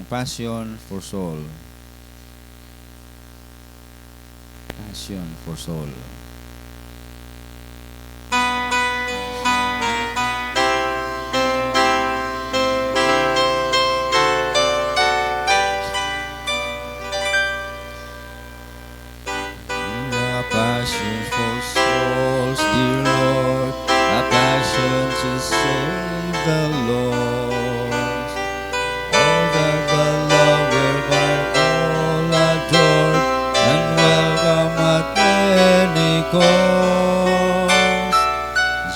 Passion for Soul. Passion for Soul. A passion for souls, dear Lord, a passion to save the lost. Oh, that the love whereby all adored and welcome at any cost.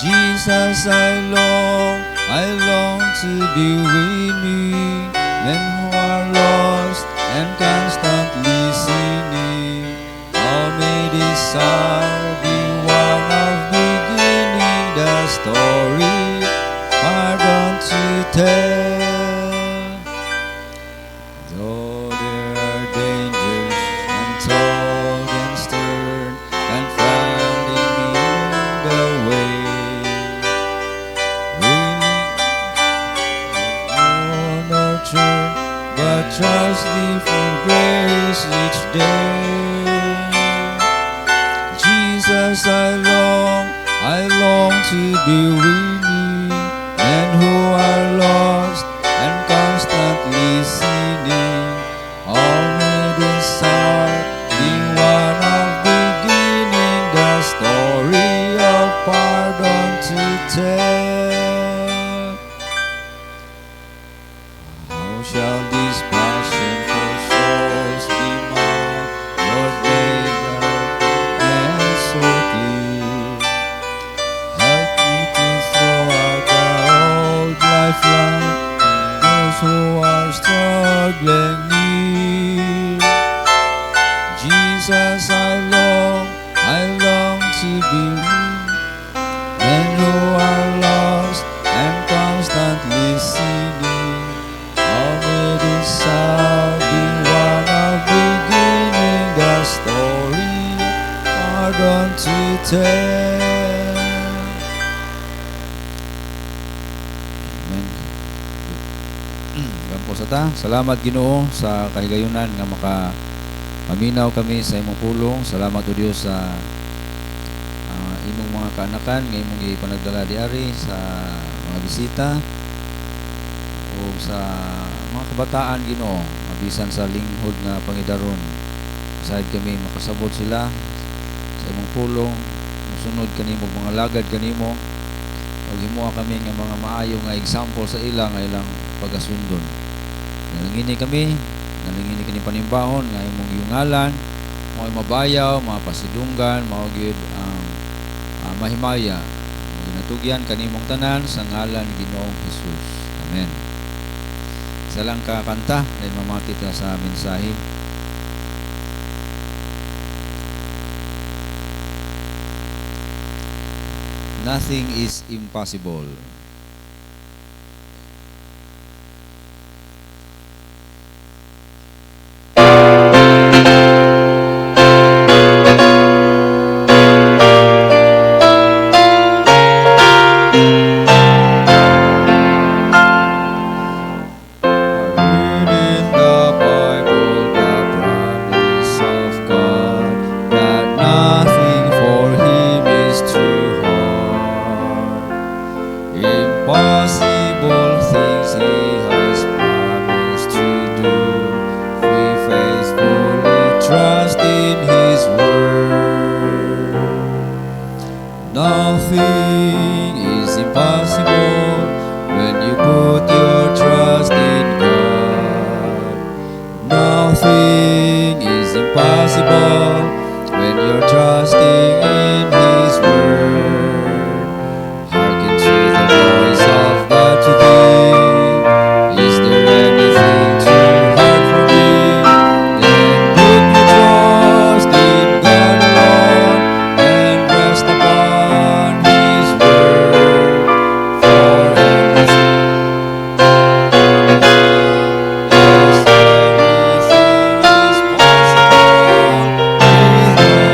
Jesus, I long to be winning men who are lost and constantly sinning. How may this hour be one of beginning the story, pardon to tell. Though there are dangers untold and stern confronting me in the way, really no turn, but trust Thee for grace each day. Jesus, I long to be winning men who are lost and constantly sinning. How may this hour be one of beginning the story of pardon to tell. How shall this passion for souls be mine? Lord, make the so clear. Help me to throw out the old lifeline, those who are struggling near. Jesus, I long to be men who are lost and constantly sinning. How may this hour be one of beginning the story, pardon to tell. Amen. Gampo sa ta. Salamat, Ginoo, sa kahigayunan nga maka paminaw kami sa imong pulong. Salamat, O Dios, sa imong mga kaanakan nga imong gipanagdala diari, sa mga bisita o sa mga kabataan, Ginoo, mabisan sa linghod nga pangidaron. Sayad kami makasabot sila sa imong pulong, musunod kanimo, mga lagad kanimo ug himoa kami nga mga maayo nga example sa ila nga ilang pagasundon. Nalangini kami, nalangini kini panimbahon nga imong yungalan mao mabayaw, mapasidunggan, mao gyud ang mahimaya. Ginatugyan kanimong tanan sa ngalan ni Ginoong Hesus. Amen. Isa lang ka kanta dahil mamati ta sa mensahe. Nothing is impossible. I read in the Bible the promise of God that nothing for Him is too hard. Impossible things He has promised to do. We faithfully trust in His word. Nothing is impossible when you put your trust in God. Nothing is impossible when you're trusting in His word. Hearken to the voice of God today. Is there anything too hard for me? Then put your trust in God alone and rest upon His word. For everything, yes, everything is possible with God.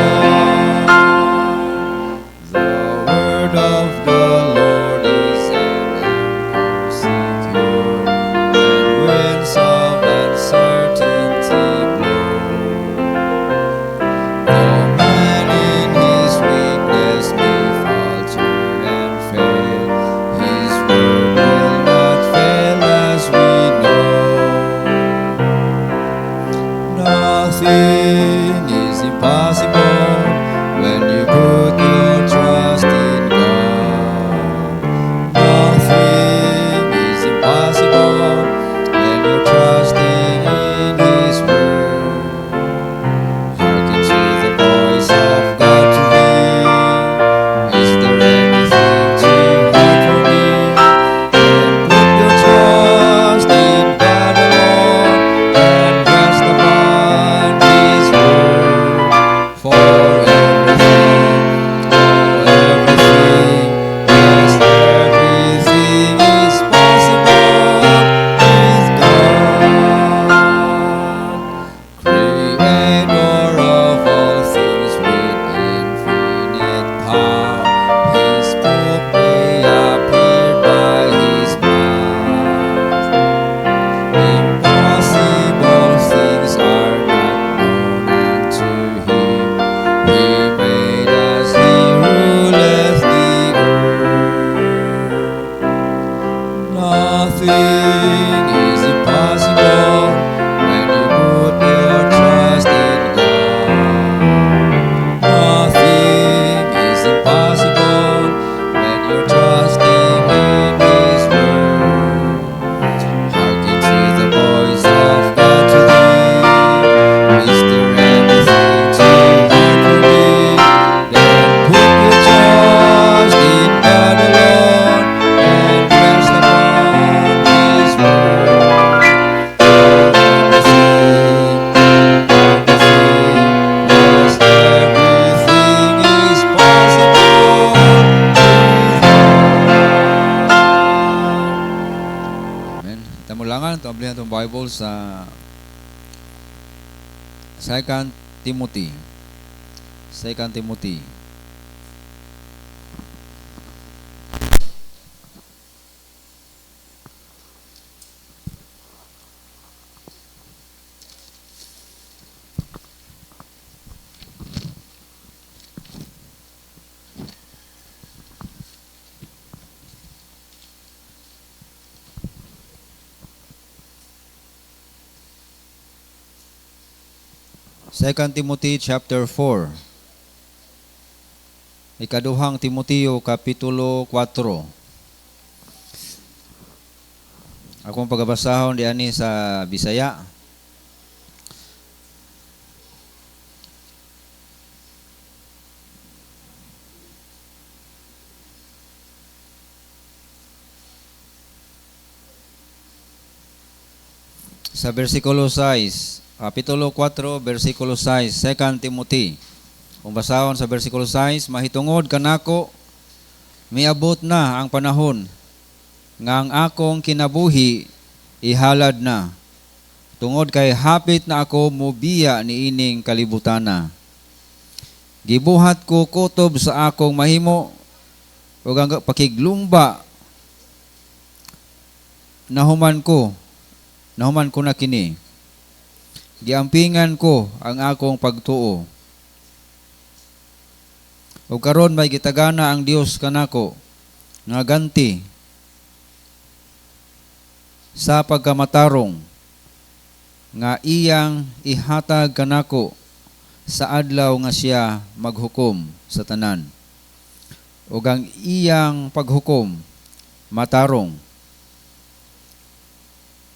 Bible sa 2 Timothy. 2 Timothy. 2 Timothy chapter 4. Ikaduhang Timoteo kapitulo 4. Akong pagabasahon diani sa Bisaya. Sa versikulo 6, Kapitulo 4, versikulo 6, 2 Timothy. Kung basahon sa versikulo 6, mahitungod kanako, miabot na ang panahon nga ang akong kinabuhi ihalad na. Tungod kay hapit na ako mobiya niining kalibutana. Gibuhat ko kutob sa akong mahimo ug ang pakiglumba nahuman ko na kini. Giampingan ko ang akong pagtuo. Ug karon may gitagana ang Dios kanako nga ganti sa pagkamatarong nga iyang ihatag kanako sa adlaw nga siya maghukom sa tanan. Ug ang iyang paghukom matarong.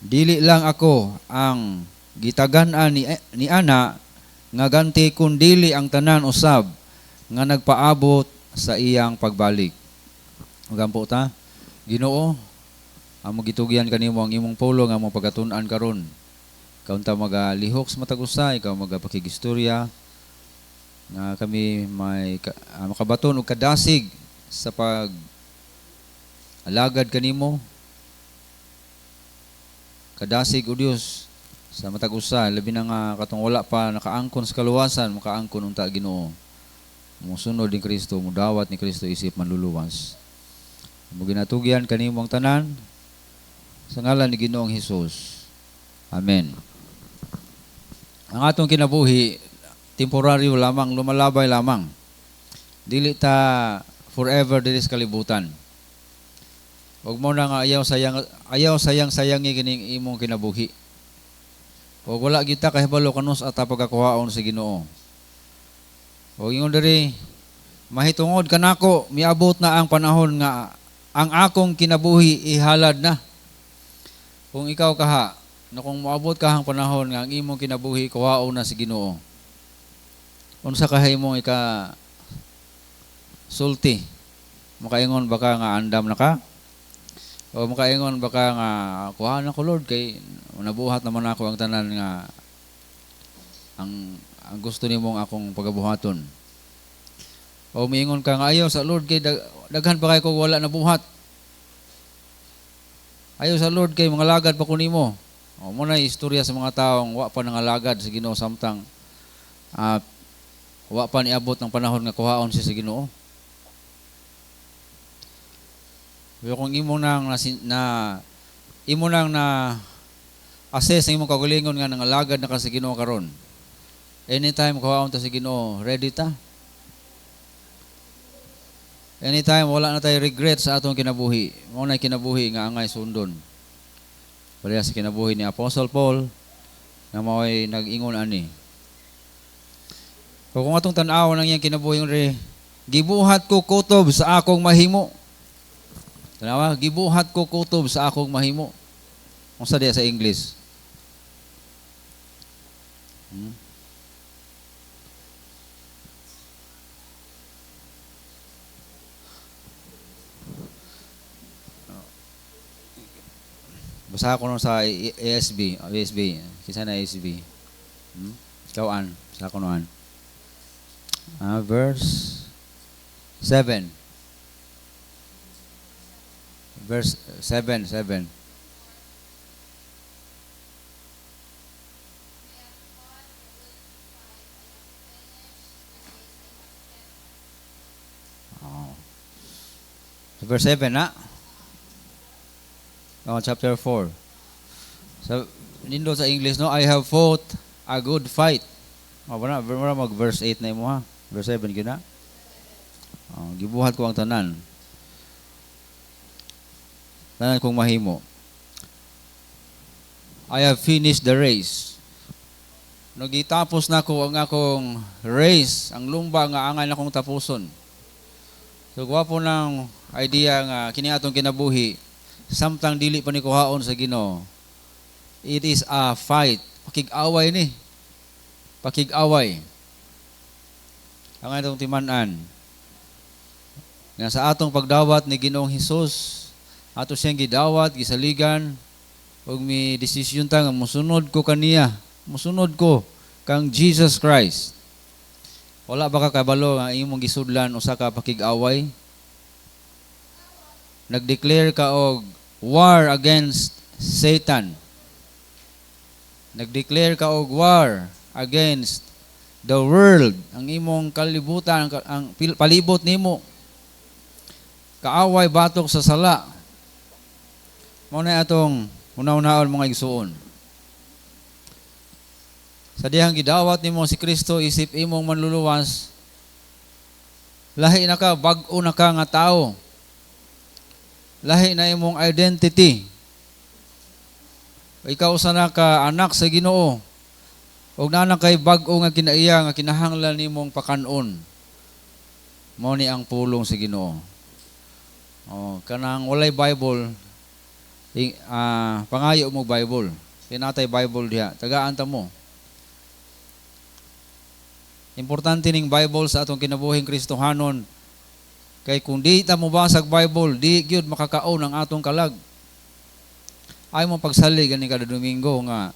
Dili lang ako ang gitagan-an ni ana nga ganti kundili ang tanan usab nga nagpaabot sa iyang pagbalik. Magampo ta, Ginoo, amo gitugyan kanimo ang imong pulong, among pagatun-an karon. Kaunta magalihok sa matag usa, ikaw magapakigistorya nga kami may makabaton og kadasig sa pag alagad kanimo. Kadasig o Dios sa matag usa, labi na nga katong wala pa nakaangkon sa kaluwasan, makaangkon unta Ginoo. Musunod ni Kristo, mudawat ni Kristo isip manluluwas. Amo ginatugyan kanimo ang tanan sa ngalan ni Ginoong Hesus. Amen. Ang atong kinabuhi temporaryo lamang, lumalabay lamang. Dili ta forever diri sa kalibutan. Ug mo na nga ayaw sayang sayangi kining imong kinabuhi. O wala kita kahibalo kanus at pagkakuhaon sa Ginoo. O ingon diri, mahitungod kanako, miabot na ang panahon nga ang akong kinabuhi ihalad na. Kung ikaw kaha, na kung moabot ka ang panahon nga ang imong kinabuhi kuhaon na sa Ginoo. Unsa kaha imong ika sulti? Makaingon baka nga andam na ka? O makaingon baka nga kuha na ko Lord kay nabuhat naman ako ang tanan nga ang gusto nimong akong pagabuhaton. O miingon ka nga ayaw sa Lord kay daghan pa kay ko wala nabuhat. Ayaw sa Lord kay mga lagad pa ko nimo. O mo na istorya sa mga taong wa pa nangalagad sa Ginoo samtang wa pa niabot ng panahon nga kuhaon siya sa Ginoo. Pero kung imo nang na assess ang imong kaugalingon nga nangalagad na ka sa Ginoo karon. Anytime kuhaon ta sa Ginoo, ready ta? Anytime wala na tayo regret sa atong kinabuhi. Mao na kinabuhi nga angay sundon. Pareha sa kinabuhi ni Apostle Paul nga mao'y nag-ingon ani. Kung atong tan-awon ang iyang kinabuhi re, gibuhat ko kutob sa akong mahimo. Tanawa, gibuhat ko kutob sa akong mahimo. Unsa diya sa English? Basa ko nun sa ASB. ASB. Kisa na ASB. Ikaw an. Sa ko noan. Verse 7. Verse 7, 7. Verse 7 na. Oh, chapter 4. So, nindo sa English, no? "I have fought a good fight." Oh, wala, wala mag verse 8 na imo ha. Verse 7 gyud na. Oh, gibuhat ko ang tanan. Tanan kong mahimo. I have finished the race. No, gitapos na ko ang akong race, ang lumba nga angay na kong tapuson. So gwapo ng idea nga kini atong kinabuhi samtang dili pa ni kuhaon sa Ginoo. It is a fight. Pakig-away ni. Pakig-away. Ang atong timan-an nga sa atong pagdawat ni Ginoong Hesus, ato siyang gidawat, gisaligan, ug mi desisyon ta nga musunod ko kaniya, musunod ko kang Jesus Christ. Wala ba ka kabalo nga imong gisudlan usa ka pakig-away? Nag-declare ka og war against Satan. Nag-declare ka og war against the world, ang imong kalibutan, ang palibot nimo. Kaaway batok sa sala. Mao na atong una-unaon, mga igsuon. Sa dihang gidawat nimo si Kristo isip imong manluluwas, lahi na ka, bag-o na ka nga tao. Lahi na imong identity. Ikaw usa na ka anak sa Ginoo. Ug naa na kay bag-o nga kinaiya nga kinahanglan nimong pakanon. Mao ni ang pulong sa Ginoo. Oh, kanang walay Bible, pangayo mo Bible. Kinatay Bible diha. Tagaan ta mo. Importante ning Bible sa atong kinabuhing Kristohanon. Kay kung di ta mo basag Bible, di gyud makakaon ang atong kalag. Ay mo pagsalig ani kada Domingo nga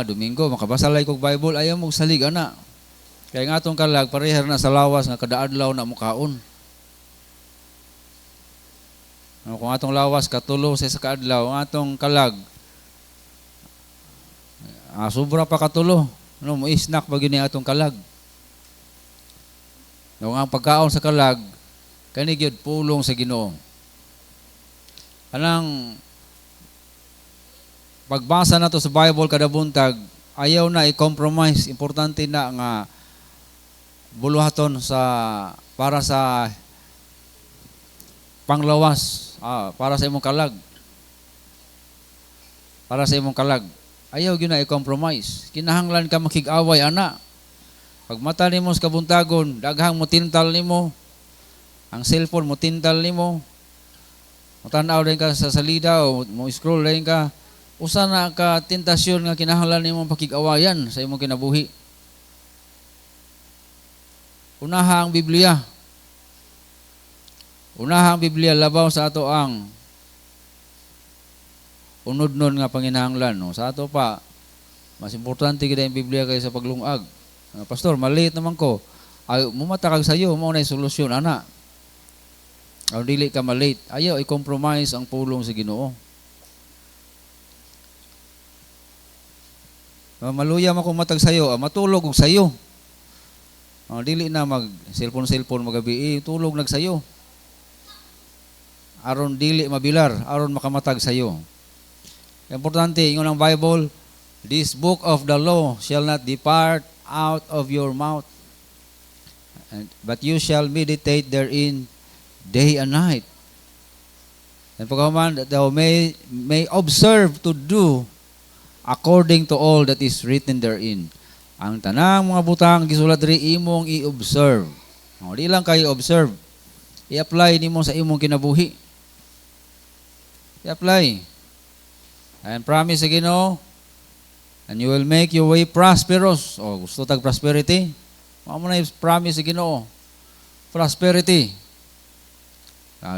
Domingo makabasa lay kog Bible, ayaw mo salig ana. Kay ang atong kalag parehar na sa lawas nga kada adlaw na mukaon. No, kung atong lawas katulo sa isa ka adlaw, ang atong kalag sobra pa katulo. No, mo snack pa gyud ni atong kalag. No, ang pagkaon sa kalag kani gyud pulong sa Ginoo. Anang pagbasa nato sa Bible kada buntag, ayaw na i-compromise. Importante na nga buluhaton sa para sa panglawas, para sa imong kalag. Para sa imong kalag. Ayaw gyud na i-compromise. Kinahanglan ka makig-away ana. Pag mata nimo sa kabuntagon, daghang mo tintal nimo. Ang cellphone mo tintal nimo. Mutanaw din ka sa salida o mo scroll din ka. Usa na ka tentasyon nga kinahanglan nimo pakig-awayan sa imong kinabuhi. Unaha ang Biblia. Unaha ang Biblia labaw sa ato ang unod-nun nga panginahanglan. No? Sa ato pa, mas importante gid ang Biblia kaysa paglungag. Ah, Pastor, maliit naman ko. Ay, mumata kag sayo, mao na solusyon, ana. Aron dili ka malate. Ayaw i-compromise ang pulong sa Ginoo. Maluya man kung matag sayo, matulog og sayo. Dili na mag cellphone cellphone magabi, eh, tulog nagsayo. Aron dili mabilar, aron makamatag sayo. Importante, ingon ang Bible, "This book of the law shall not depart out of your mouth, but you shall meditate therein day and night." And pagkahuman, that thou may observe to do according to all that is written therein. Ang tanang mga butang gisulat diri imong i-observe. O, di lang kayo observe. I-apply nimo sa imong kinabuhi. I-apply. And promise sa Ginoo, and you will make your way prosperous. O, gusto tag prosperity? Mao mo na yung promise sa Ginoo. Prosperity.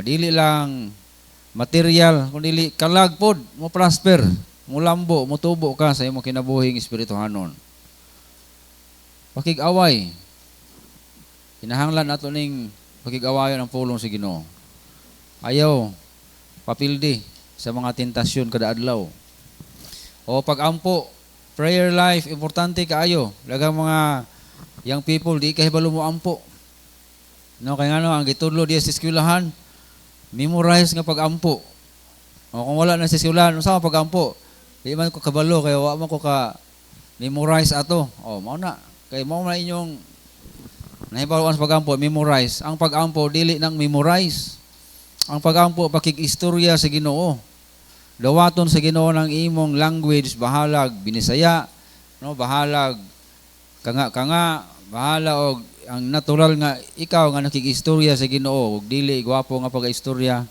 Dili lang material, kung dili kalag pod, mo prosper, mo lambo, mo tubo ka sa imong kinabuhing espirituhanon. Pakig-away. Kinahanglan nato ning pakig-awayon ang pulong sa Ginoo. Ayaw papildi sa mga tentasyon kada adlaw. O pag-ampo, prayer life importante kaayo. Daghang mga young people di kahibalo mo ampo. No, kay ngano ang gitudlo diya sa eskwelahan, Memorize nga pag-ampo. O kung wala na sa eskwelahan, unsa man pag-ampo? Di man ko kabalo kay wa man ko ka memorize ato. O mao na. Kay mao na inyong nahibaw-an sa pag-ampo, memorize. Ang pag-ampo dili nang memorize. Ang pag-ampo, pakig-istorya sa Ginoo. Dawaton sa Ginoo ng imong language, bahalag Binisaya, no, bahalag kanga kanga, bahala og ang natural nga ikaw nga nakig-istorya sa Ginoo, ug dili gwapo nga pag-istorya.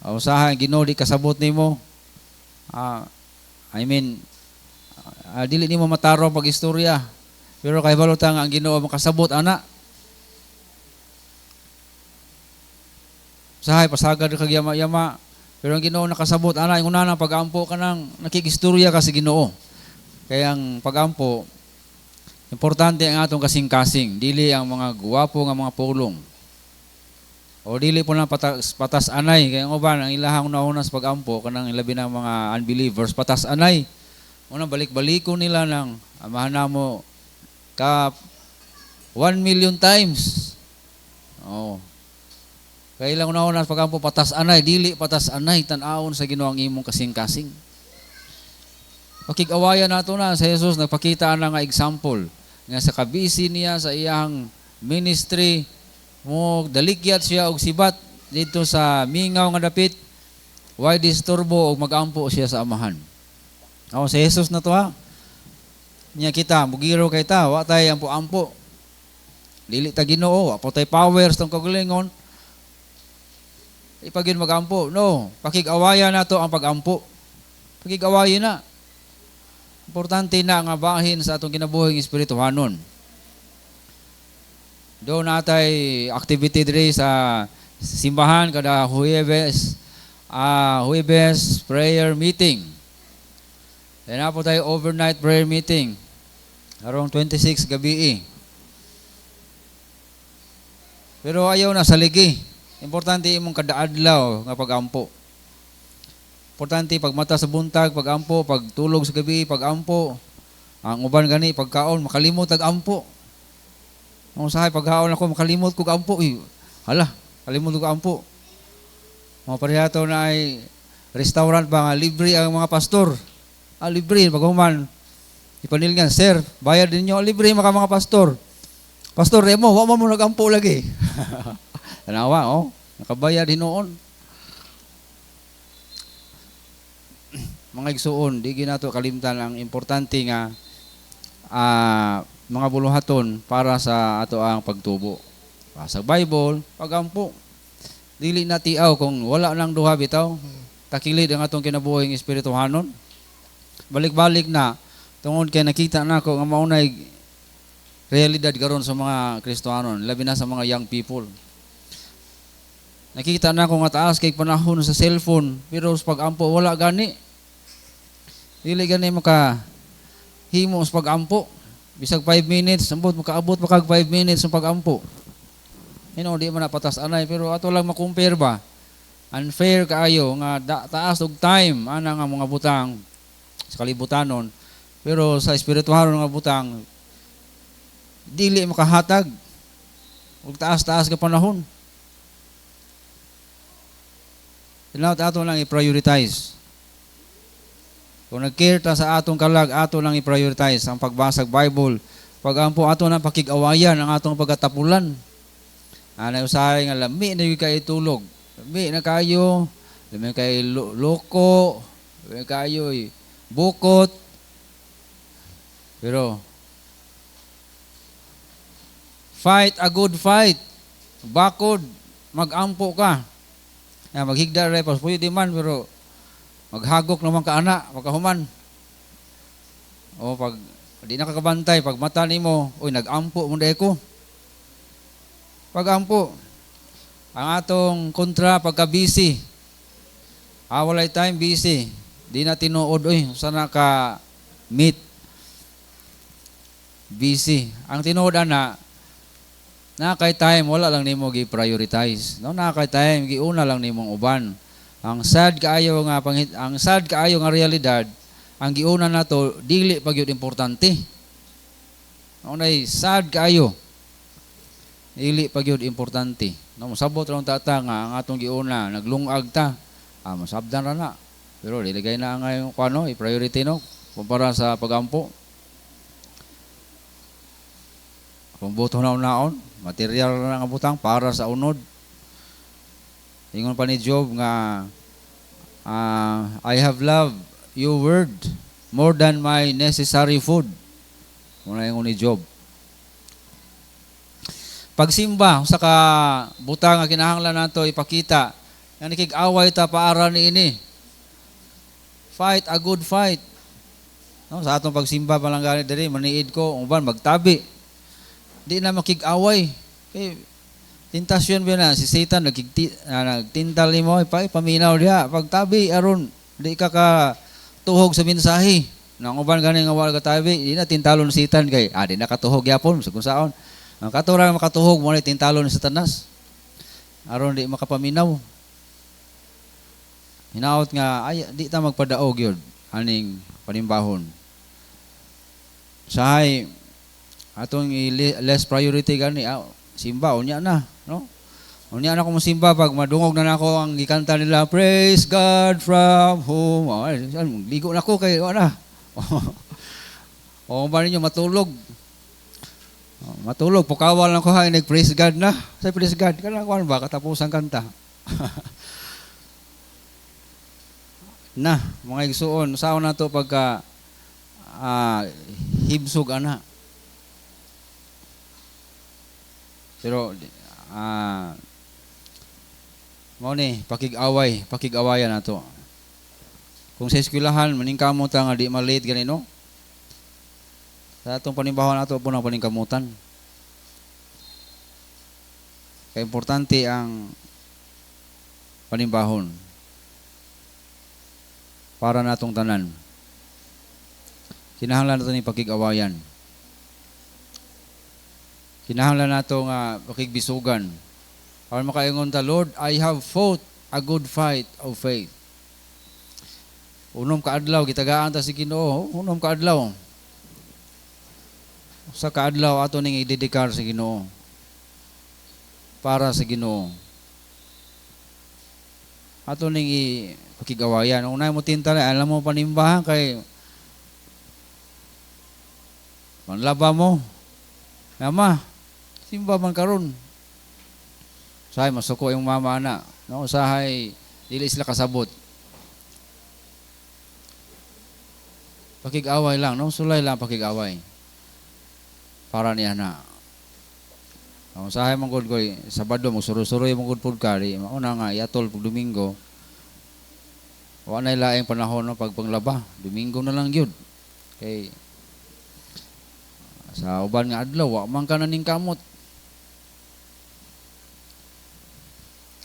Usahay Ginoo di kasabot nimo. I mean, dili nimo matarong pag-istorya. Pero kay ta nga ang Ginoo makasabot ana. Usahay pasagad kag yama-yama. Pero ang Ginoo nakasabot ana, ingon na pag-ampo ka nang nakig-istorya ka sa Ginoo. Kaya ang pag-ampo, importante ang atong kasing-kasing, dili ang mga guwapo nga mga pulong. O dili po na patas, patas anay, kaya ang uban ang ilahang una sa pag-ampo kanang ilabi ng mga unbelievers, patas anay. Una balik-baliko nila ng amahan namo ka 1 million times. Oh. Kaya ilang una sa pag-ampo patas anay, dili patas anay, tan-awon sa Ginoo ang imong kasing-kasing. Pakig-awayan nato na sa Jesus, nagpakita na nga example nga sa kabisi niya sa iyang ministry mo dalikyat siya og sibat dito sa mingaw nga dapit, why disturbo, og magampo siya sa Amahan. O sa Jesus na to ha. Nya kita mugiro kay ta, wa tay ampo-ampo. Dili ta Ginoo, wa po tay powers tong kagalingon. Ipagin magampo. No, pakig-awayan nato ang pagampo. Pakig-awayan na. Importante na nga bahin sa atong kinabuhing espirituhanon. Doon natay activity diri sa simbahan kada Huwebes, Huwebes prayer meeting. Then po tayo overnight prayer meeting. Karong 26 gabi. Pero ayaw na sa ligi. Importante imong kada adlaw nga pagampo. Importante pagmata sa buntag, pagampo, pagtulog sa gabi, pagampo. Ang uban gani pagkaon makalimot ag ampo. Ang usahay pagkaon ako makalimot kog ampo. Uy, hala, kalimot kog ampo. Mga parehato na ay restaurant ba nga libre ang mga pastor. Ah, libre pag human. Ipanilgan, "Sir, bayad ninyo, libre maka mga pastor." "Pastor Remo, wa man mo nagampo lagi." Tanawa, oh, nakabayad hinuon. Mga igsuon, di ginato kalimtan ang importante nga mga buluhaton para sa ato ang pagtubo. Sa Bible, pagampo. Dili na tiaw kung wala nang duha bitaw, takilid ang atong kinabuhing espirituhanon. Balik-balik na tungod kay nakita nako nga maunay realidad karon sa mga Kristohanon, labi na sa mga young people. Nakita na ko nga taas kay panahon sa cellphone, pero sa pag-ampo wala gani. Dili gani maka himo sa pag-ampo. Bisag 5 minutes, ambot makaabot pa kag 5 minutes sa pag-ampo. Di man na patas anay, pero ato lang ma-compare ba. Unfair kaayo nga taas og time ana nga mga butang sa kalibutanon, pero sa espirituhanon nga butang dili makahatag og taas-taas ka panahon. Tinawag ato lang i-prioritize. Kung nag-care ta sa atong kalag, ato lang i-prioritize ang pagbasag Bible. Pag-ampo, ato nang pakig-awayan ang atong pagkatapulan. Ana usahay nga lami na gyud kay tulog. Lami na kayo, lami kay loko, lami kayo bukot. Pero fight a good fight. Bakod, mag-ampo ka. Ya, maghigda rin, pas pwede man, pero maghagok naman ka ana, pagkahuman. O pag di nakakabantay, pag mata nimo, uy, nag-ampo mo dahil ko. Pag-ampo, ang atong kontra pagka busy. Walay time, busy. Di na tinuod, uy, sana ka meet. Busy. Ang tinuod ana, na kay time wala lang nimo gi-prioritize. No, na kay time giuna lang nimong uban. Ang sad kaayo nga pangit, ang sad kaayo nga realidad, ang giuna nato dili pa gyud importante. Unay sad kaayo. Dili pa gyud importante. No, mosabot ra tata nga ang atong giuna naglungag ta. Ah, masabdan ra na. Pero dili gay na ang kuano, i-priority no kumpara sa pagampo. Kung buto na unaon, material na nga butang para sa unod. Ingon pa ni Job nga I have loved your word more than my necessary food. Muna ingon ni Job. Pagsimba sa ka butang nga kinahanglan nato ipakita nga nakig-away ta paara niini. Fight a good fight. No, sa atong pagsimba pa lang gani diri maniid ko uban magtabi. Di na makig-away. Kay tentasyon ba na si Satan nagtintal nimo ipaminaw diha pagtabi aron di ka ka tuhog sa mensahe. Nang uban gani nga wala ka tabi, di na tintalon si Satan kay di na katuhog gyapon sa kung saon. Ang katura makatuhog mo ni tintalon ni Satanas. Aron di makapaminaw. Hinaot nga ay di ta magpadaog yun aning panimbahon. Sahay atong less priority gani simba unya na, no? Unya na ko mosimba pag madungog na nako ang gikanta nila Praise God from whom. Oh, ligo na ko kay wala. O ba ninyo matulog? Oh, matulog pukawal lang ko ha nag praise God na. Say praise God kana kuan ba katapusan kanta. Na mga igsuon saon nato pagka hibsog ana. Pero mao ni pakig-away, pakig-awayan nato. Kung sa eskwelahan maningkamot ta nga di ma-late gani no. Sa atong panimbahon nato po ng paningkamutan. Kaya importante ang panimbahon para natong tanan. Kinahanglan nato ni pakig-awayan. Kinahanglan nato nga pakigbisugan. Aron makaingon ta, Lord, I have fought a good fight of faith. Unom ka adlaw gitagaan ta si Ginoo, unom ka adlaw. Sa kaadlaw ato ning idedikar sa Ginoo. Para sa Ginoo. Ato ning ipakigawayan. Unay mo tinta na, alam mo panimbahan kay manlaba mo. Mama, simba man karon. Usahay masuko yung mama ana. No, usahay dili sila kasabot. Pakig-away lang, no? Sulay lang pakig-away. Para niya na. Ang usahay man gud koy Sabado mo suro-suroy man gud pud kari, mauna nga iatol pug Domingo. Wa nay laing panahon no pagpanglaba, Domingo na lang gyud. Kay sa uban nga adlaw wa man ka na ning kamot.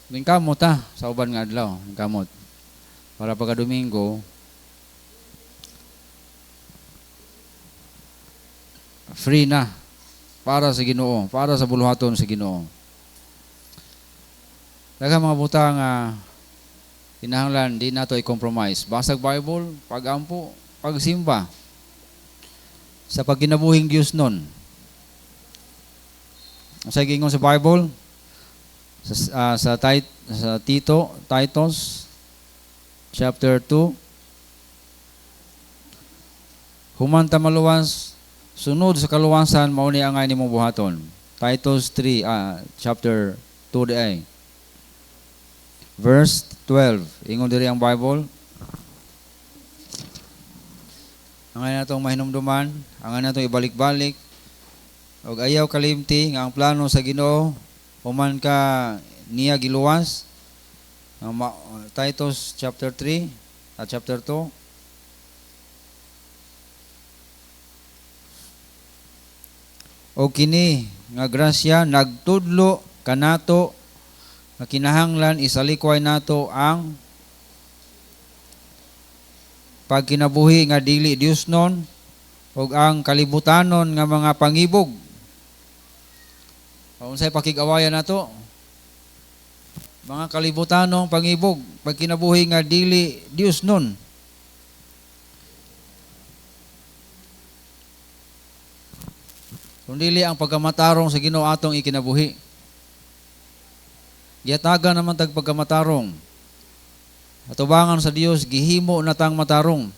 Ning kamot ta sa uban nga adlaw, ning kamot. Para pagka Domingo free na para sa Ginoo, para sa buluhaton sa Ginoo. Daghang mga butang kinahanglan di nato i-compromise. Basag Bible, pagampo, pagsimba. Sa pagkinabuhing Dios nun. Sa giingon sa Bible, sa Tito, Titus chapter 2, human ta maluwas, sunod sa kaluwasan mao ni angay nimong buhaton. Titus 3, chapter 2 di ay. Verse 12, ingon diri ang Bible. Angay natong mahinumduman, angay natong ibalik-balik og ayaw kalimti nga ang plano sa Ginoo human ka niya giluwas. Titus chapter 3 at chapter 2. O kini nga grasya nagtudlo kanato nga kinahanglan isalikway nato ang pagkinabuhi nga dili Diosnon ug ang kalibutanon nga mga pangibog. Unsay pakig-awayan nato? Mga kalibutanong pangibog, pagkinabuhi nga dili Diosnon. Kung dili ang pagkamatarong sa Ginoo atong ikinabuhi. Gihatagan naman tag pagkamatarong. Atubangan sa Dios, gihimo na tang matarong.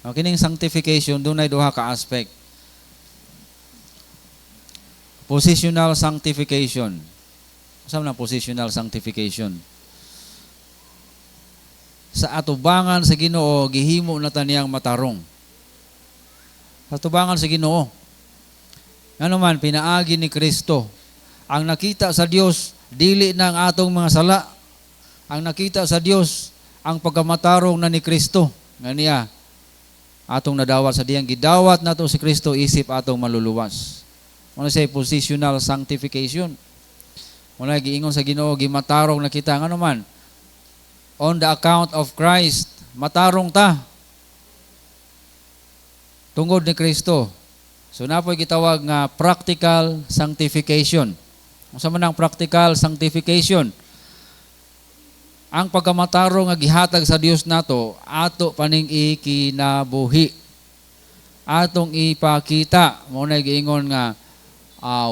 Ang kining sanctification, dunay duha ka aspect. Positional sanctification. Unsa man ang positional sanctification? Sa atubangan sa Ginoo, gihimo na ta niyang matarong. Sa atubangan sa Ginoo. Ngano man, pinaagi ni Kristo. Ang nakita sa Dios, dili na ang atong mga sala. Ang nakita sa Dios, ang pagkamatarong na ni Kristo. Nga niya, atong nadawat sa diyang gidawat nato si Kristo isip atong maluluwas. Mao siya positional sanctification. Mao giingon sa Ginoo, gimatarong na kita. Ngano man, on the account of Christ, matarong ta tungod ni Kristo. So napoy gitawag nga practical sanctification. Unsa man ang practical sanctification? Ang pagkamatarong nga gihatag sa Dios nato, ato paning ikinabuhi. Atong ipakita. Mao na giingon nga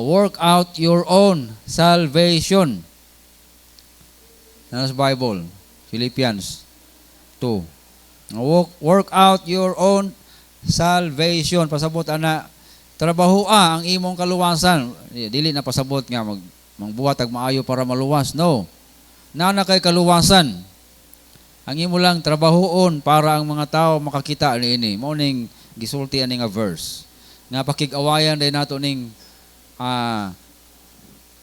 work out your own salvation. Nasa Bible, Philippians 2. Work out your own salvation. Pasabot ana, trabahoa ang imong kaluwasan. Dili na pasabot nga mangbuhat ag maayo para maluwas. No. Naa na kay kaluwasan. Ang imo lang trabahoon para ang mga tao makakita niini. Mao ning gisulti ani nga verse. Nga pakig-awayan din nato ning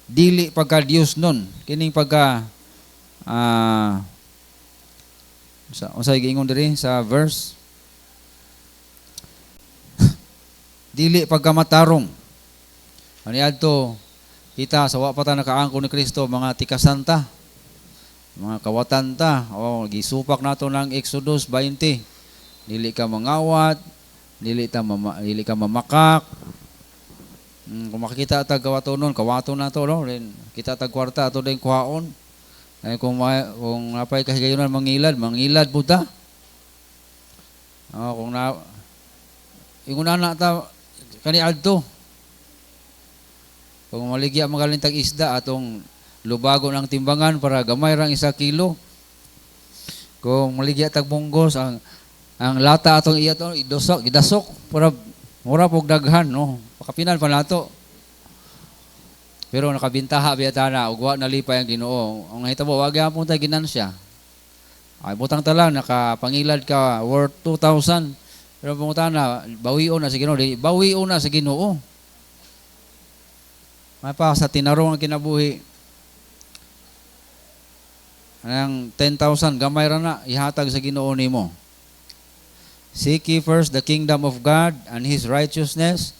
dili pagka Dios nun. Kining pagka sa unsay giingon diri sa verse, dili pagka matarong. Ani adto kita sa wa pa ta nakaangkon ni Kristo, mga tikasan ta, mga kawatan ta. O gisupak nato ng Exodus 20. Dili ka mangawat, dili ka mamakak. Kung makikita tag kawatonon, kawaton nato, no? Then kita tag kwarta, ato din kuhaon. Ay kung napay kahigayunan mangilad, mangilad pud ta. Oh, kung na ingon na ta kani adto. Kung maligya magaling tag isda, atong lubagon ang timbangan para gamay rang 1 kilo. Kung maligya tag munggos, ang lata atong iya to idosok, idasok para mura pog daghan, no. Pakapinan pa nato. Pero nakabintaha biya ta na ug wa nalipay ang Ginoo. Ang nahitabo, wa gyapon tay ginansya. Ay butang ta lang nakapangilad ka worth 2,000. Pero pangutana, bawion na sa Ginoo, di bawion na sa Ginoo. Mapa sa tinarong ang kinabuhi. Ang 10,000 gamay ra na ihatag sa Ginoo nimo. Seek ye first the kingdom of God and His righteousness,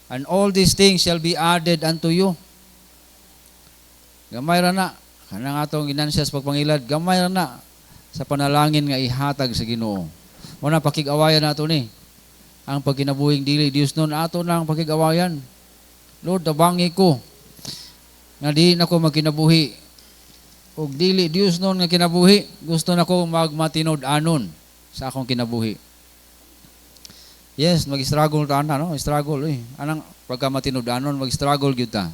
and all these things shall be added unto you. Gamay ra na kanang atong ginansya sa pagpangilad, gamay ra na sa panalangin nga ihatag sa Ginoo. Mao na pakig-awayan nato ni. Ang pagkinabuhing dili Dios nun, ato na ang pakig-awayan. Lord, tabangi ko nga di na ko magkinabuhi og dili Dios nun nga kinabuhi. Gusto na ko magmatinud-anon sa akong kinabuhi. Yes, mag-struggle ta ana, no? Struggle eh. Anang pagka matinud-anon, mag-struggle gyud ta.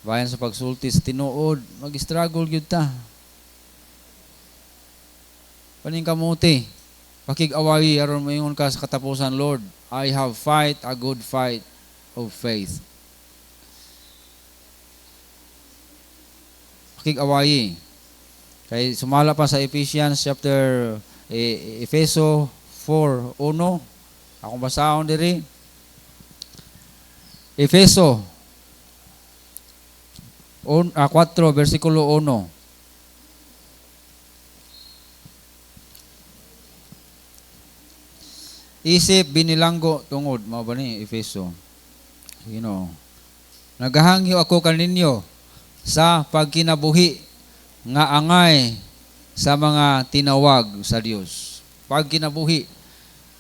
Bayan sa pagsulti sa tinuod, mag-struggle gyud ta. Paning kamuti, pakig-awayi aron moingon ka sa katapusan, "Lord, I have fight a good fight of faith." Pakig-awayi. Kay sumala pa sa Ephesians chapter Efeso 4:1. Akong basahon diri. Efeso 4 versikulo 1. Isip binilanggo tungod mao ba ni Efeso? Ginoo. Nagahangyo ako kaninyo sa pagkinabuhi nga angay sa mga tinawag sa Dios. Pagkinabuhi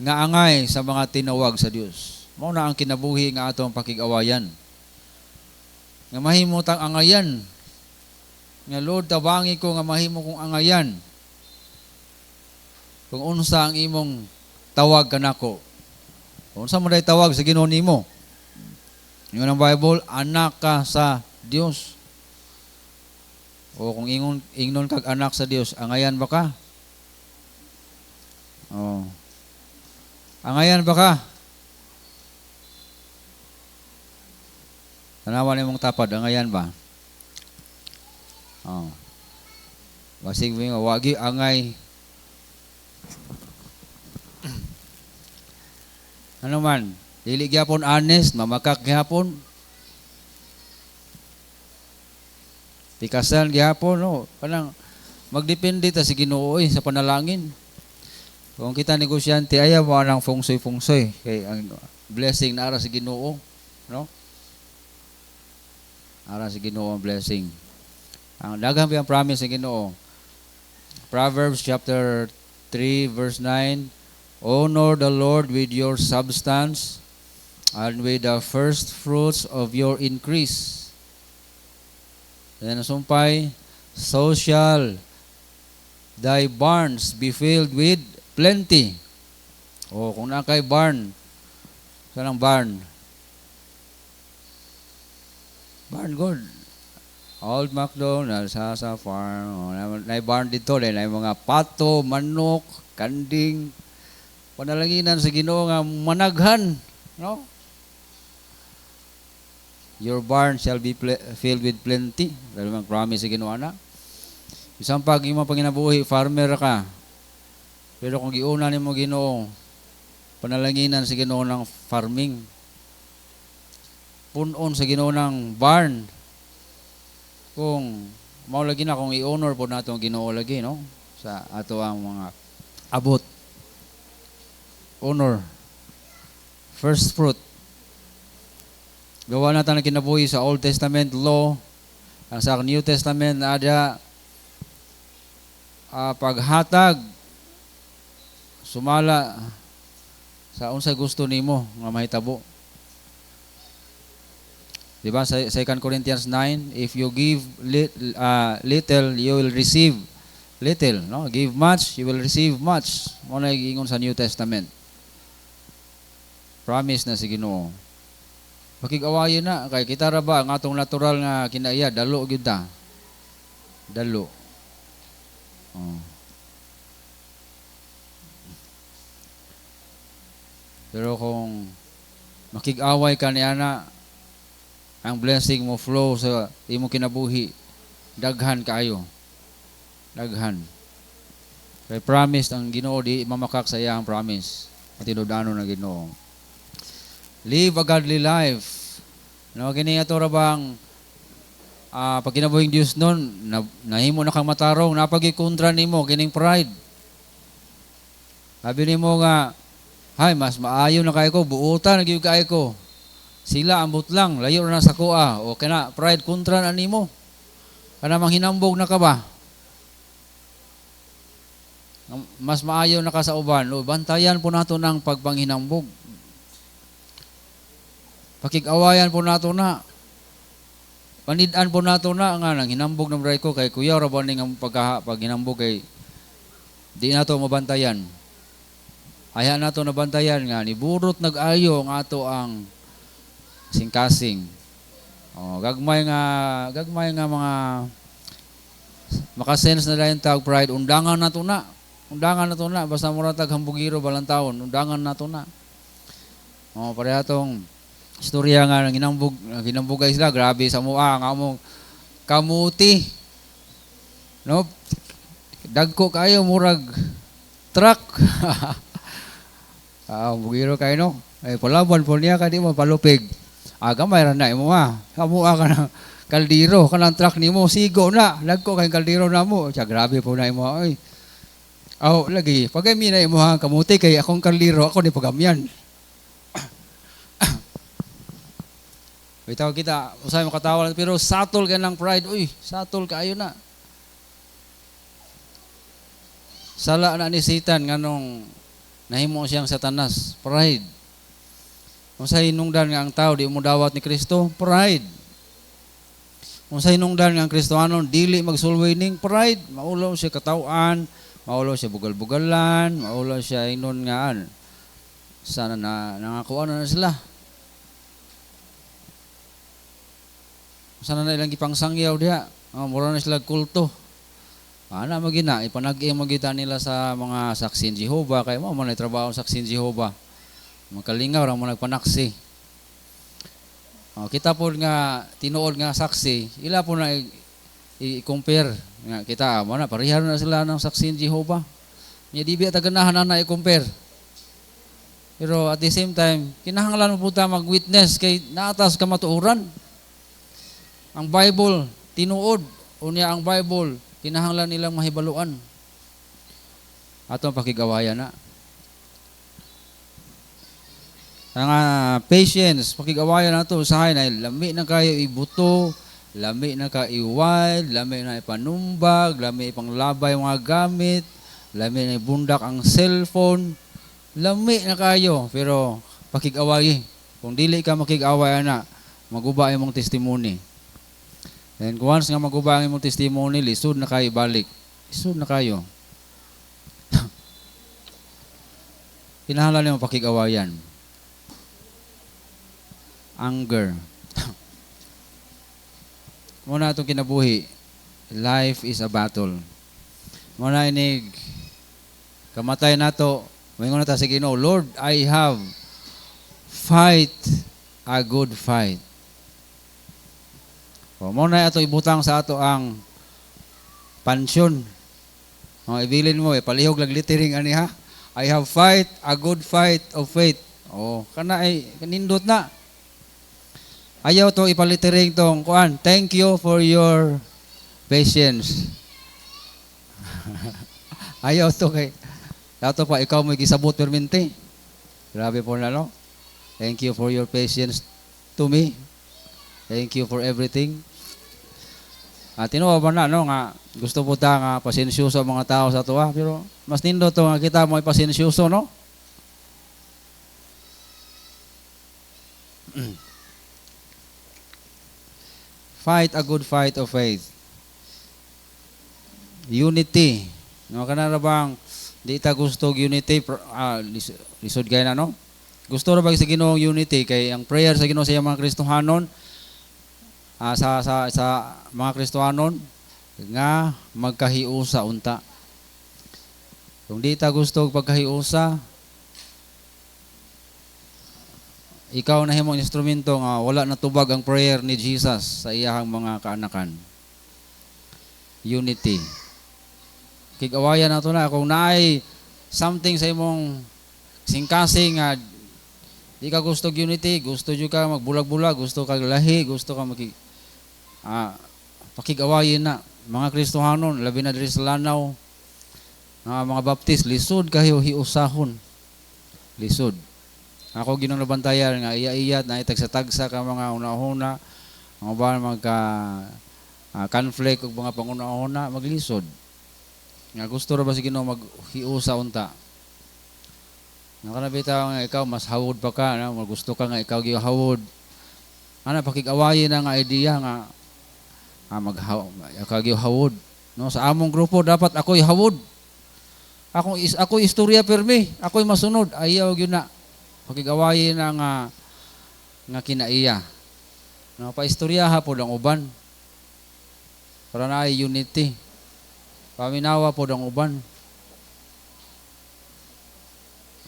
nga angay sa mga tinawag sa Dios. Mao na ang kinabuhi nga atong pakig-awayan. Nga mahimo tang angayan. Nga Lord, tabangi ko nga mahimo kong angayan. Kung unsa ang imong tawag kanako. Unsa mo day tawag sa Ginoo nimo? Ingon ang Bible, anak ka sa Dios. O kung ingon ingnon kag anak sa Dios, angayan ba ka? Oh. Angayan ba ka? Tanawan nimong tapad, angayan ba? Oh. Basig mo nga wagi angay. Ano man, dili gyapon honest, mamakak gyapon. Pikasan gyapon, no. Kanang magdepende ta sa Ginoo sa panalangin. Kung kita negosyante, ayaw mo nang fungsoy-fungsoy kay ang blessing na ara sa Ginoo, no? Ara sa Ginoo ang blessing. Ang daghan pa ang promise sa Ginoo. Proverbs chapter 3 verse 9, honor the Lord with your substance and with the first fruits of your increase. Then sumpay, so shall thy barns be filled with plenty. O kung naa kay barn, kanang barn? Barn good. Old MacDonald has a farm. O, na barn dito, na mga pato, manok, kanding. Panalanginan sa Ginoo nga managhan, no? Your barn shall be filled with plenty. Dahil mang promise sa Ginoo na. Isang pag imong panginabuhi, farmer ka. Pero kung giuna nimo Ginoo, panalanginan sa Ginoo ng farming. Punon sa Ginoo ng barn. Kung mao lagi na kung i-honor po nato ang Ginoo lagi, no? Sa ato ang mga abot. Honor. First fruit. Gawa na ta kinabuhi sa Old Testament law. Ang sa New Testament na ada paghatag sumala sa unsay gusto nimo nga mahitabo. Diba sa 2 Corinthians 9, if you give little, you will receive little, no? Give much, you will receive much. Mo na giingon sa New Testament. Promise na si Ginoo. Pakig-awayon na kay kita ra ba ang atong natural nga kinaiya, dalo gyud ta. Dalo. Oh. Pero kung makig-away ka niya na, ang blessing mo flow sa imong kinabuhi, daghan kaayo. Daghan. Kay promise ang Ginoo, di mamakak sa iyang promise. Matinud-anon ang Ginoo. Live a godly life. No, kini ato ra bang pag kinabuhing Dios nun, nahimo na kang matarong, napagikontra nimo kining pride. Sabi nimo nga, hay, mas maayo na kayo ko, buutan na gyud kayo ko. Sila ambot lang, layo na sa kuha. O kana, pride kontra na nimo. Kana manghinambog na ka ba? Mas maayo na ka sa uban. O, bantayan po nato ng pagpanghinambog. Pakig-awayan po nato na. Panid-an po nato na nga nang hinambog ng bray ko kay kuya ra ba ning ang paghinambog kay di nato mabantayan. Aya nato nabantayan nga niburot nag-ayo ang ato ang singkasing. O, gagmay nga mga makasense na dayon tag pride, undangan nato na. Undangan nato na basta mura tag hambugiro balang taon, undangan nato na. O, pareha tong istorya nga ginambugay sila, grabe sa mua ang among kamuti. No? Dagko kayo murag truck. Bugiro kayo no. Ay palaban po niya ka di mo palupig. Gamay ra na imo ha. Kamuha ka ng kaldero kanang truck nimo sigo na. Dagko kay kaldero namo. Siya grabe po na imo ay. Aw lagi pagami na imo ha kamuti kay akong kaldero ako ni pagamyan. Bitaw kita usay makatawa pero satol ka ng pride. Uy, satol kaayo na. Sala na ni Satan nganong nahimo siyang Satanas, pride. Unsay hinungdan nga ang tao di mo dawat ni Kristo, pride. Unsay hinungdan nga ang Kristohanon dili magsulway ning pride, maulaw siya kataw-an, maulaw siya bugal-bugalan, maulaw siya ingnon nga an. Sana na nangakuan na sila. Sana na ilang gipangsangyaw diha. Oh, mura na sila kulto. Ana magina ipanag-i magita nila sa mga Saksi ni Jehova kay mao man ay trabaho sa Saksi ni Jehova. Makalingaw ra mo nagpanaksi. Oh, kita po nga tinuod nga saksi, ila po na i-compare nga kita mo na pareha na sila ng Saksi ni Jehova. Nya di biya ta ganahan na i-compare. Pero at the same time, kinahanglan mo po ta mag-witness kay naatas kamatuoran. Ang Bible tinuod, unya ang Bible kinahanglan nilang mahibaluan. Atong pakigawayan na. Ang patience, pakigawayan nato usahay na lami na kayo ibuto, lami na ka i-wild, lami na ipanumbag, lami ipanglabay mga gamit, lami na ibundak ang cellphone, lami na kayo, pero pakig-away. Kung dili ka makig-away ana, maguba imong testimony. And once nga maguba ang imong testimony, lisod na kayo balik. Lisod na kayo. Kinahanglan nimo pakig-awayan. Anger. Muna itong kinabuhi, life is a battle. Muna inig, kamatay nato, maingon na ta sa Ginoo, "Lord, I have fight a good fight." O, mo na ato ibutang sa ato ang pansyon. O, ibilin mo, palihog lang lettering ani ha. "I have fight a good fight of faith." O, kana ay kanindot na. Ayaw to ipalittering tong kuan. "Thank you for your patience." Ayaw to kay dato pa ikaw mo gisabot permente. Grabe po na, no. "Thank you for your patience to me. Thank you for everything." Ah, tinuod ba na no nga gusto po ta nga pasensyoso ang mga tao sa tuwa, pero mas nindot to nga kita mo ay pasensyoso, no? Fight a good fight of faith. Unity. No, kana ra bang di ta gusto og unity, lisod kay na, no? Gusto ra ba sa Ginoo unity kay ang prayer sa Ginoo sa iyang mga Kristohanon, sa mga Kristohanon nga magkahiusa unta. Kung di ta gusto og pagkahiusa, ikaw na himong instrumento nga wala natubag ang prayer ni Jesus sa iyahang mga kaanakan. Unity. Kig-awayan nato na kung naay something sa imong singkasing nga di ka gusto og unity, gusto jud ka magbulag-bulag, gusto ka lahi, gusto ka pakig-awayin na mga Kristohanon, labi na diri sa Lanao, mga Baptist, lisod kayo hiusahon. Lisod. Ako ginong nabantayan nga iya-iya na itagsa-tagsa ka mga una-una, mga ba magka conflict ug mga panguna-una, maglisod. Nga gusto ra ba sa Ginoo maghiusa unta. Nga kana bitaw nga ikaw mas hawod pa ka, no? Gusto ka nga ikaw gihawod. Ana pakig-awayin na nga idea nga maghaw ikaw gihawod. No, sa among grupo dapat ako'y hawod. Ako istorya permi, ako'y masunod, ayaw gyud na. Pakigawayin na nga kinaiya. No, paistoryaha pod ang uban. Para na ay unity. Paminawa pod ang uban.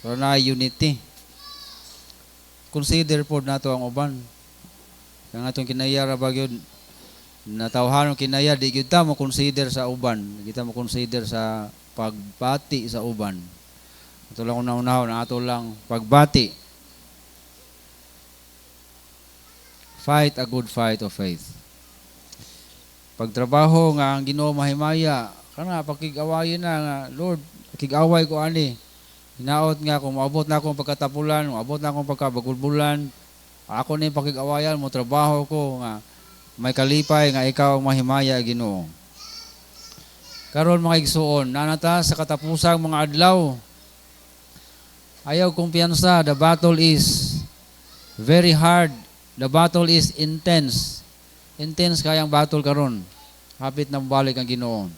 Para na ay unity. Consider pod nato ang uban. Kaya nga itong kinaiya ra ba gyud, natawhanon kinaiya, di gyud ta mo consider sa uban. Di ta mo consider sa pagbati sa uban. Ato lang una-unahon, ato lang pagbati. Fight a good fight of faith. Pagtrabaho nga ang Ginoo mahimaya, kana pakig-awayin na nga, "Lord, pakig-away ko ani. Hinaot nga kung maabot na akong pagkatapulan, maabot na akong pagkabagulbulan, ako ni pakig-awayan mo trabaho ko nga may kalipay nga ikaw ang mahimaya, Ginoo." Karon mga igsuon, nanata sa katapusang mga adlaw. Ayaw kumpiyansa, the battle is very hard. The battle is intense. Intense kayang battle karon. Hapit na mobalik ang Ginoo.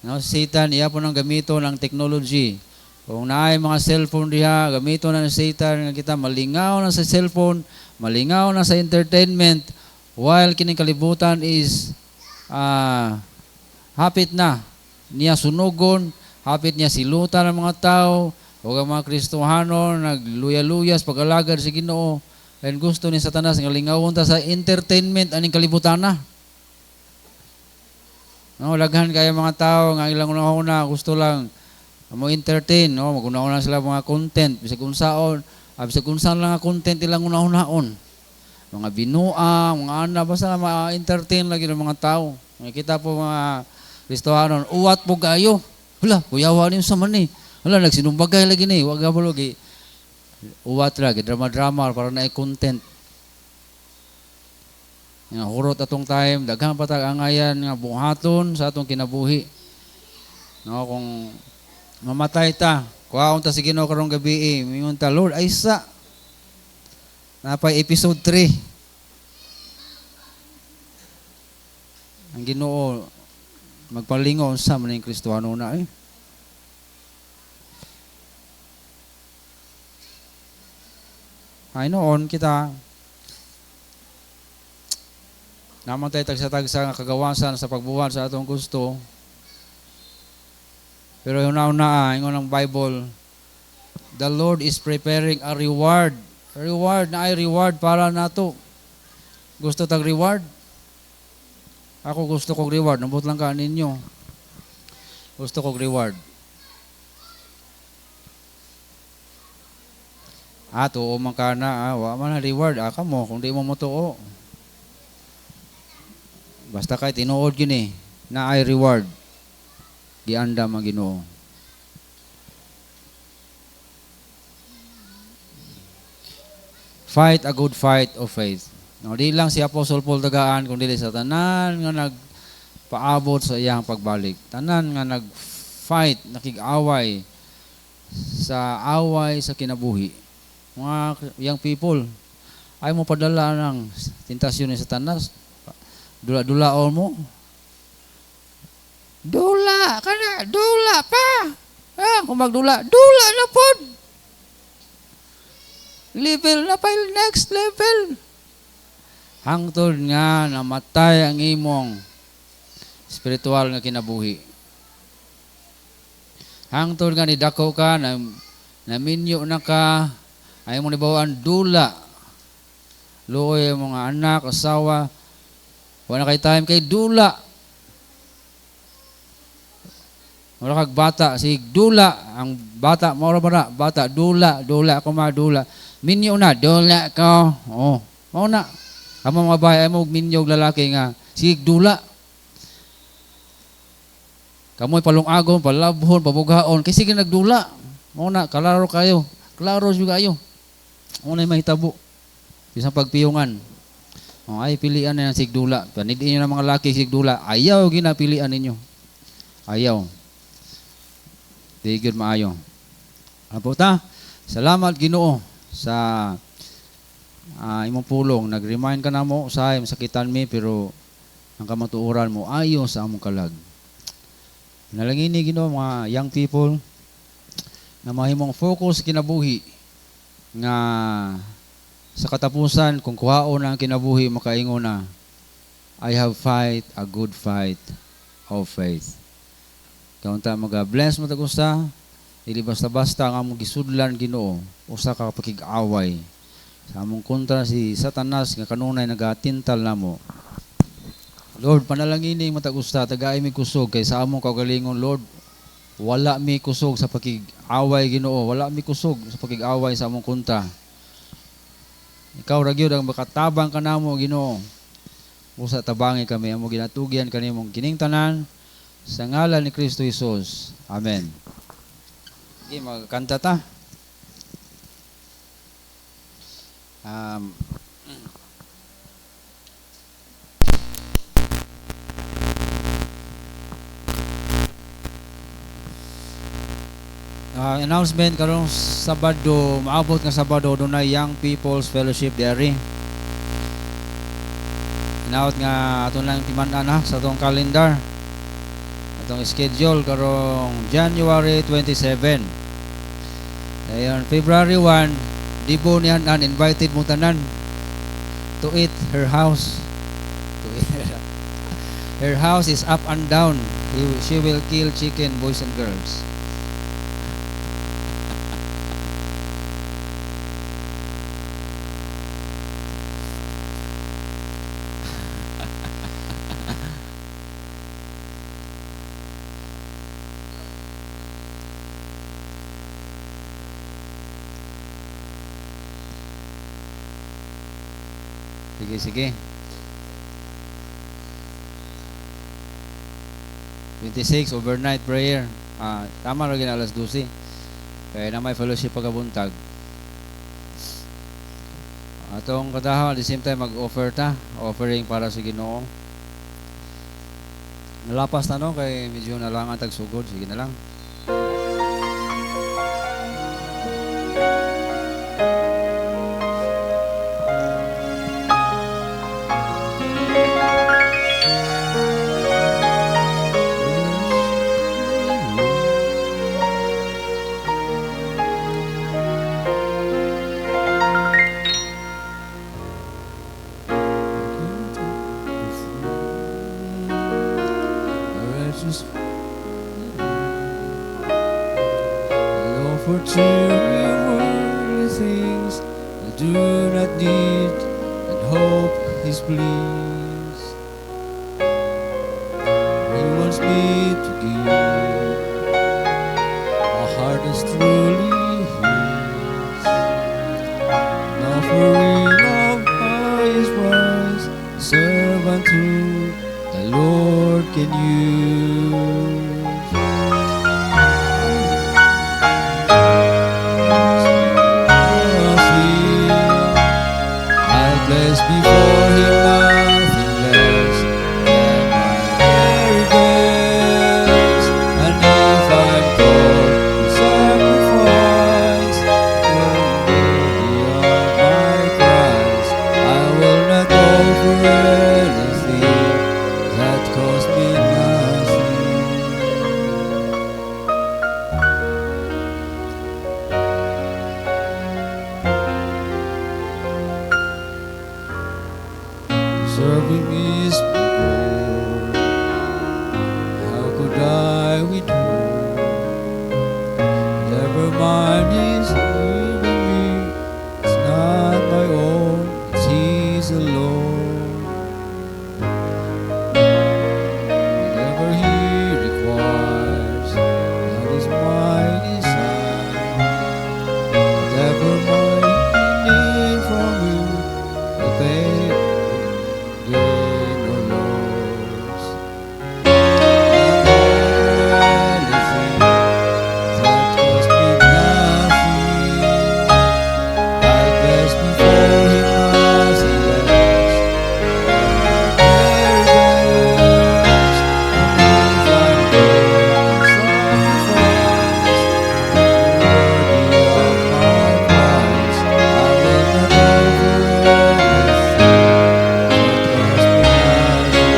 No, Satan, iya po nang gamito ng technology. Kung naay mga cellphone diha, gamito na ni Satan nga kita malingaw na sa cellphone, malingaw na sa entertainment, while kining kalibutan is Hapit na niya sunugon, hapit niya silutan ang mga tao, ug ang mga Kristohano nagluya-luya sa pag-alagad sa Ginoo. And gusto ni Satanas nga lingawon ta sa entertainment aning kalibutan na. No, daghan kaya mga tao nga ilang una-una gusto lang mo entertain, no, maguna-una sila mga content bisag unsaon, bisag unsa lang nga content ilang una-unaon. Mga binua, mga ana, basta ma-entertain lagi ng mga tao. Makita po mga Kristohanon, uwat po kayo. Hala, kuyawa niyo sa man eh. Hala, nagsinumbagay lagi ni, wag ka lagi. Uwat lagi, drama-drama para na content. Nga hurot atong time, daghan pa tag angayan nga buhaton sa atong kinabuhi. No, kung mamatay ta, kuhaon ta sa Ginoo karong gabi, mingon ta, "Lord, ay sa napay episode 3." Ang Ginoo magpalingaw unsa man ning Kristohano na eh. Ay noon kita naman tayo tagsa-tagsa nga kagawasan sa pagbuhat sa atong gusto. Pero una-una, ingon ang Bible, the Lord is preparing a reward. Reward na ay reward para nato. Gusto tag reward? Ako gusto kog reward. Nambot lang ka ninyo. Gusto kog reward. Tuo man ka na, wa man na reward. Kamo, kung di mo motuo. Basta kay tinuod yun eh, na ay reward. Giandam ang Ginoo. Fight a good fight of faith. No, di lang si Apostle Paul tagaan, kundi sa tanan nga nagpaabot sa iyang pagbalik. Tanan nga nag-fight, nakig-away sa away sa kinabuhi. Mga young people, ay mo padala ng tentasyon ni Satanas. Dula-dulaon mo. Dula kana, dula pa. Kung magdula, dula na pod. Level na pa, next level. Hangtod nga namatay ang imong spiritual nga kinabuhi. Hangtod nga nidako ka, naminyo na ka, ay mo nibawaan dula. Luoy ang mga anak, asawa, wala kay time kay dula. Wala kag bata, si dula, ang bata, maura ba na? Bata, dula, dula, kuma dula. Minyo na, dula ko. Oh, mao na. Amo mga bahay, ay mo minyo og lalaki nga, sige dula. Kamoy palungagon, palabhon, pabughaon, kay sige nagdula. Mao na, kalaro kayo. Klaro jud kayo. Mao na mahitabo. Bisan pagpiyungan. Oh, ay pilian na ang sigdula. Panidin niyo ng mga laki sigdula. Ayaw ginapilian ninyo. Ayaw. Di gyud maayo. Apo ta, salamat Ginoo sa imong pulong. Nag-remind ka namo usahay masakitan mi, pero ang kamatuoran mo ayo sa among kalag. Nalangini Ginoo mga young people na mahimong focus kinabuhi nga sa katapusan kung kuhaon ang kinabuhi makaingon na I have fight a good fight of faith. Kaunta maga-bless mo tag-usa, dili basta-basta ang among gisudlan Ginoo usa ka pakig-away sa among kontra si Satanas nga kanunay nagatintal namo. Lord, panalangini matag usa, tagaay mi kusog kay sa among kaugalingon Lord, wala mi kusog sa pakig-away Ginoo, wala mi kusog sa pakig-away sa among kontra. Ikaw ra gyud ang makatabang kanamo Ginoo. Usa tabangi kami, among ginatugyan kanimong kining tanan sa ngalan ni Kristo Hesus. Amen. Sige, magkanta ta. Announcement karong Sabado, maabot nga Sabado dunay Young People's Fellowship diari. Inaot nga ato lang timan-an ha, sa atong calendar. Atong schedule karong January 27. Ayon February 1, Dibo niyan an invited mo tanan to eat her house. To eat. Her house is up and down. She will kill chicken, boys and girls. Sige, sige. 26, overnight prayer. Tama ra gyud alas 12. Kaya na may fellowship pagkabuntag. Atong katahaw, at the same time mag-offer ta, offering para sa Ginoo. Nalapas na no kay medyo nalangan tag sugod, sige na lang. Righteous I offer to Him worldly things I do not need and hope He's pleased. He wants me to give a heart that's truly His. An offering of highest price, servant who the Lord can use. Nothing I place before Him, nothing less than my very best. And if I'm called to sacrifice, worthy of my Christ, I will not offer anything that cost me nothing. Serving is my goal. How could I withhold? Whatever mine is given me, it's not my own, it's His alone. Whatever He requires, that is my desire. Whatever my need from you, I pay, gain or loss. Anything that cost me nothing, I place before Him nothing less than my very best. And if I'm called to sacrifice, worthy of my Christ, I will not offer anything that cost me nothing. I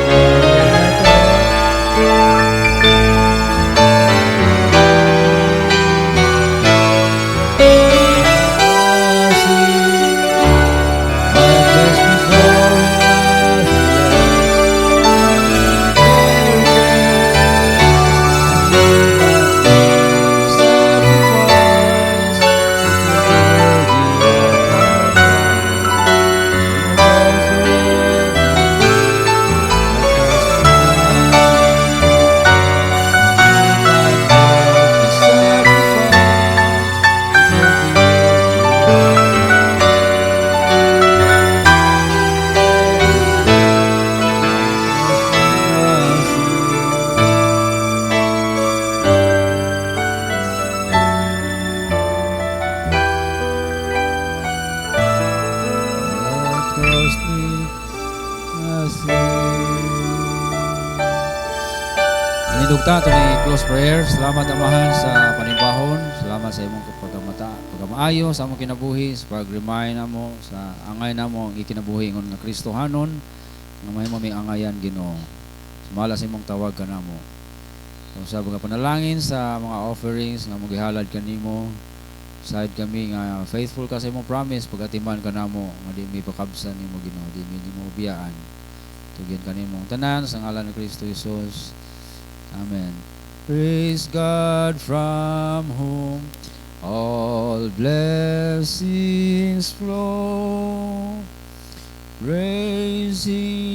will not nothing. I place before Him nothing less than my very best. And if I'm called to sacrifice, it will be worthy of my Christ. I will not offer anything that cost me nothing. If I'm called to sacrifice, it will be worthy of my cost me nothing. That cost me nothing. Manindog ta ni close prayer. Salamat, Amahan, sa panimbahon. Salamat sa imong pagkamata, pagkamaayo sa among kinabuhi, sa pag-remind namo sa angay namo ang ikinabuhi ingon nga Kristohanon nga mahimo mi angayan, Ginoo. Sumala sa imong tawag kanamo. Kung sa mga panalangin sa mga offerings nga mogihalad kanimo, Side kami nga faithful ka sa imong promise pagatiman kanamo nga di mi pakabsan nimo, Ginoo, di mi nimo biyaan. Tugyan kanimo ang tanan sa ngalan ni Kristo Jesus. Amen. Praise God from whom all blessings flow. Praise Him.